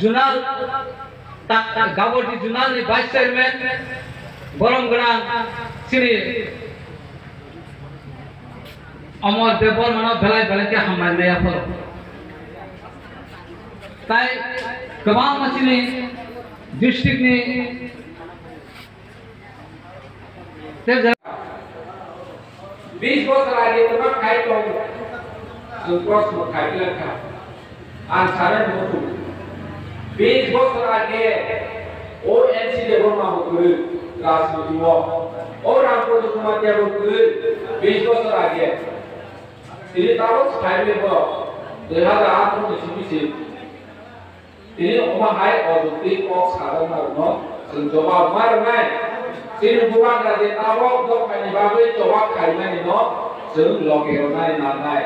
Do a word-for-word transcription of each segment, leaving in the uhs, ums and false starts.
Zonal, ta-, Gabordi Zonal ni Vice Chairman, borom gwnang chini Amar Debbarma no belai belai khe hambai maya phoro. Tai kwbangma chini district ni Bis bosor age kwbang khai tong, chwng proshno khai kha. Ang sana muchung. Bis bosor age o N C Debbarma bo kwrwi rajniti o. O Ram Pradip Kumar Deb bo kwrwi bis bosor age. Tini tabuk sai le borok dui hazar atharo ni simi se. Tini omo hai o jukti kok sajakmarokno chwng jobab ma rwnai. Chini bubagra je tabok dophaini bagwi choba khaimanino chwng loge rwnani nangnai.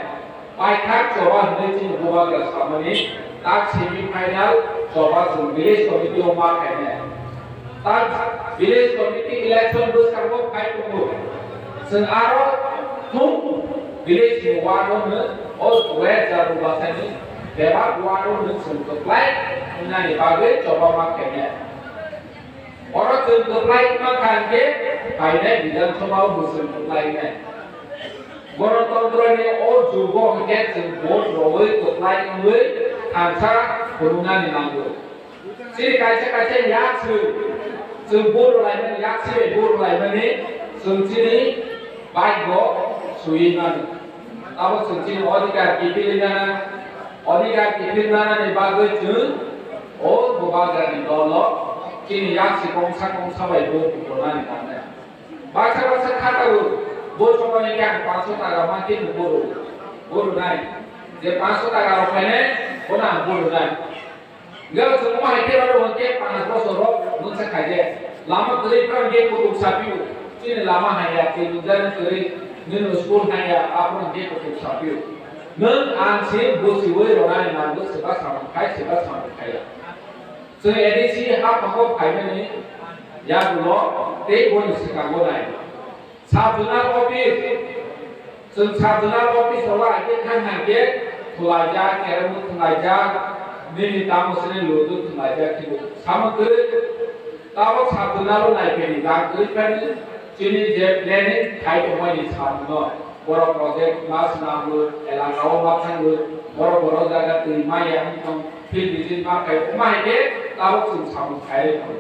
Paithak choba hwnwi chini bubagra samani tak semi final choba chwng village committee-o ma khainai. Tak village committee election bwskango phai tongo. Chwng aro thung village ni ward o hwno o West Jadobasani bebak ward o hwno chwng kwplai wngnani bagwi choba ma khainai. Oro chwng kwplai wngma kha hwnkhe phainai Bidhan Sabha o bo chwng kwplai wngnai. Gorotontro ni o jugo hwnkhe chwng vote rwui kwplai wngwi thansa phunuknani nango. Chini kaisa kaisa yak swi, chwng boro laimani, yak swi boro laimani, chwng chini bike bo swiwi mano. Abo chwng chini odhikar kiphilwi nana, odhikar kiphilwi nanani bagwi chwng o bubagrani dolo chini yak swi kongsa kongsa bai bo butonani nangnai. Baksa baksa kha tabuk, bo somoi hwnkhe ang panch sho taka mankhe bo boro, boro nai. Je panch sho taka rok khainai, bono ang boro nai. Gel chwngma hai khe aro hwnkhe panch bosor rok mungsa khaide. Lama kwrwi phano hwnkhe kutuk sapio. Chini lama haiya, tei nukjani kwrwi, nini school haiya, aphano hwnkhe kutuk sapio. Nwng ang se bwswiwi rwnani nango, swkang samung khai, swkang samung khaiya. Chwng A D C haphango phaimani yagulo tei boni swkango nai. Sub zonal office, chwng sub zonal office rogo aike thang hangke thulaijak, keremo thulaijak, nini tamo sini ludu thulaijak khibo. Samo kwrwi, tabok sub zonal o naipheni, jang kwrwi phani chini je planning khai tongmani samungo, borok project ma swnamwi, elaka o ma thangwi, borok borok jaga twi ma ya wng tong, field visit ma khai tongma hai khe tabok chwng samung khai rw tong.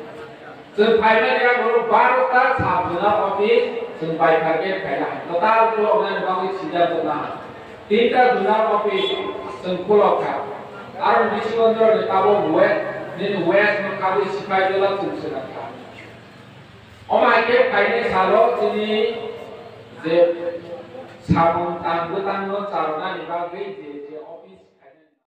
Chwng phaimani yago baro ta sub zonal office chwng bai kha khe phaina hai. Total khuloknani bagwi sida tongna hai. Tinta zonal office chwng khulok kha. Aro bisingo norok ni tabok west, nini west no khabwi sipai jola chwng swkang kha. Omo hai khe phainai salo chini je samung tang bwtangno charwnani bagwi je